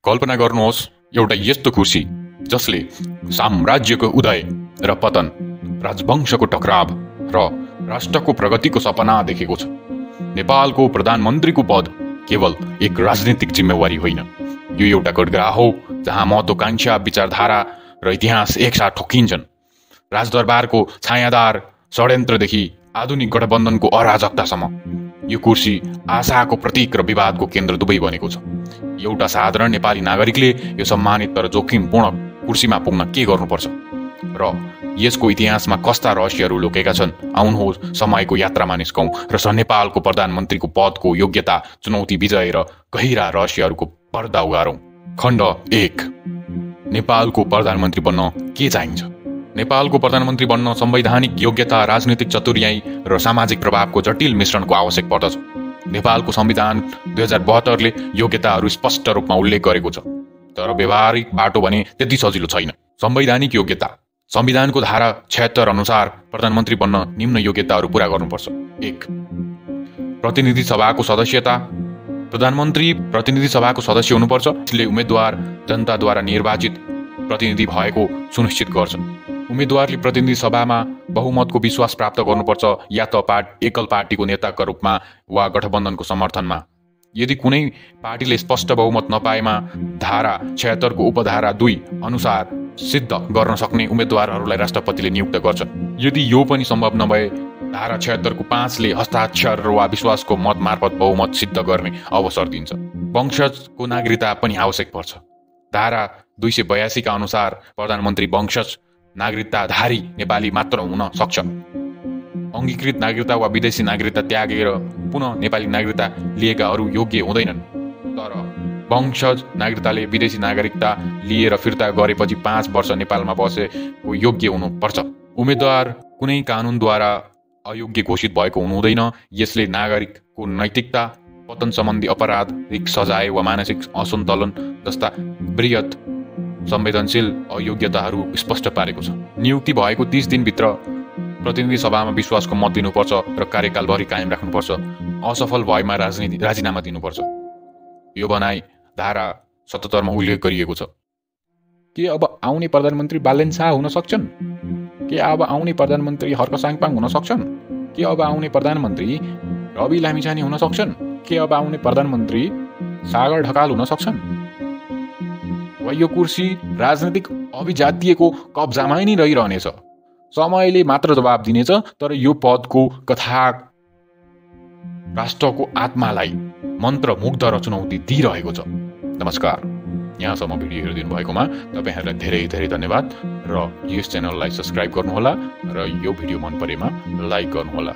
कल्पना गर्नुहोस् एउटा यस्तो कुर्सी जसले साम्राज्यको उदय र पतन, राजवंशको टकराव र राष्ट्रको प्रगतिको सपना देखेको छ। नेपालको प्रधानमन्त्रीको पद केवल एक राजनीतिक जिम्मेवारी होइन, यो एउटा गडगडा हो जहाँ महत्वाकांक्षा, विचारधारा र इतिहास एकसाथ ठोकिन्छन्। राजदरबारको छायादार षड्यन्त्रदेखि आधुनिक गठबन्धनको अराजकतासम्म यो कुर्सी आशाको प्रतीक र विवादको केन्द्र दुवै बनेको छ। एउटा साधारण नेपाली नागरिकले यो सम्मानित तर जोखिमपूर्ण कुर्सीमा पुग्न के गर्नुपर्छ र यसको इतिहासमा कस्ता रहस्यहरू लुकेका छन्, आउनुहोस् समयको यात्रामा निस्कौं र नेपालको प्रधानमन्त्रीको पदको योग्यता, चुनौती, विजय र गहिरा रहस्यहरूको पर्दा उगारौं। खण्ड 1। नेपालको प्रधानमन्त्री बन्न के चाहिन्छ? नेपालको प्रधानमन्त्री बन्न संवैधानिक योग्यता, राजनीतिक चतुर्याई र सामाजिक प्रभावको जटिल मिश्रणको आवश्यक पर्दछ। नेपालको संविधान 2072ले योग्यताहरू स्पष्ट रूपमा उल्लेख गरेको छ, तर व्यवहारिक बाटो भने त्यति सजिलो छैन। संवैधानिक योग्यता। संविधानको धारा 76 अनुसार प्रधानमन्त्री बन्न निम्न योग्यताहरू पूरा गर्नुपर्छ। 1. प्रतिनिधि सभाको सदस्यता। प्रधानमन्त्री प्रतिनिधि सभाको सदस्य हुनुपर्छ। यसले उम्मेद्वार जनताद्वारा निर्वाचित प्रतिनिधि भएको सुनिश्चित गर्छ। उम्मेद्वारले प्रतिनिधि सभामा बहुमतको विश्वास प्राप्त गर्नुपर्छ, या त एकल पार्टीको नेताका रूपमा वा गठबन्धनको समर्थनमा। यदि कुनै पार्टीले स्पष्ट बहुमत नपाएमा धारा 76 को उपधारा 2 अनुसार सिद्ध गर्न सक्ने उम्मेद्वारहरूलाई राष्ट्रपतिले नियुक्त गर्छन्। यदि यो पनि सम्भव नभए धारा 76 को 5 ले हस्ताक्षर वा विश्वासको मत मार्फत बहुमत सिद्ध गर्ने अवसर दिन्छ। वंशजको नागरिकता पनि आवश्यक पर्छ। धारा 282 का अनुसार प्रधानमन्त्री वंशज नागरिकताधारी नेपाली मात्र हुन सक्छ। अङ्गीकृत नागरिकता वा विदेशी नागरिकता त्यागेर पुनः नेपाली नागरिकता लिएकाहरू योग्य हुँदैनन्। तर वंशज नागरिकताले विदेशी नागरिकता लिएर फिर्ता गरेपछि 5 वर्ष नेपालमा बसेको योग्य हुनुपर्छ। उम्मेद्वार कुनै कानुनद्वारा अयोग्य घोषित भएको हुनुहुँदैन। यसले नागरिकको नैतिकता, पतन सम्बन्धी अपराधिक सजाय वा मानसिक असन्तुलन जस्ता वृहत संवेदनशील अयोग्यताहरू स्पष्ट पारेको छ। नियुक्ति भएको 30 दिनभित्र प्रतिनिधि सभामा विश्वासको मत दिनुपर्छ र कार्यकालभरि कायम राख्नुपर्छ। असफल भएमा राजीनामा दिनुपर्छ। यो भनाइ धारा 77 मा उल्लेख गरिएको छ। के अब आउने प्रधानमन्त्री बालेन शाह हुन सक्छन्? के अब आउने प्रधानमन्त्री हर्क साङपाङ हुन सक्छन्? के अब आउने प्रधानमन्त्री रवि लामिछाने हुन सक्छन्? के अब आउने प्रधानमन्त्री सागर ढकाल हुन सक्छन्? वा यो कुर्सी राजनीतिक अभिजातीयको कब्जामा नै रहिरहनेछ? समयले मात्र जवाब दिनेछ, तर यो पदको कथा राष्ट्रको आत्मालाई मन्त्रमुग्ध र चुनौती दिइरहेको छ। नमस्कार। यहाँसम्म भिडियो हेरिदिनु भएकोमा तपाईँहरूलाई धेरै धेरै धन्यवाद र यस च्यानललाई सब्स्क्राइब गर्नुहोला र यो भिडियो मन परेमा लाइक गर्नुहोला।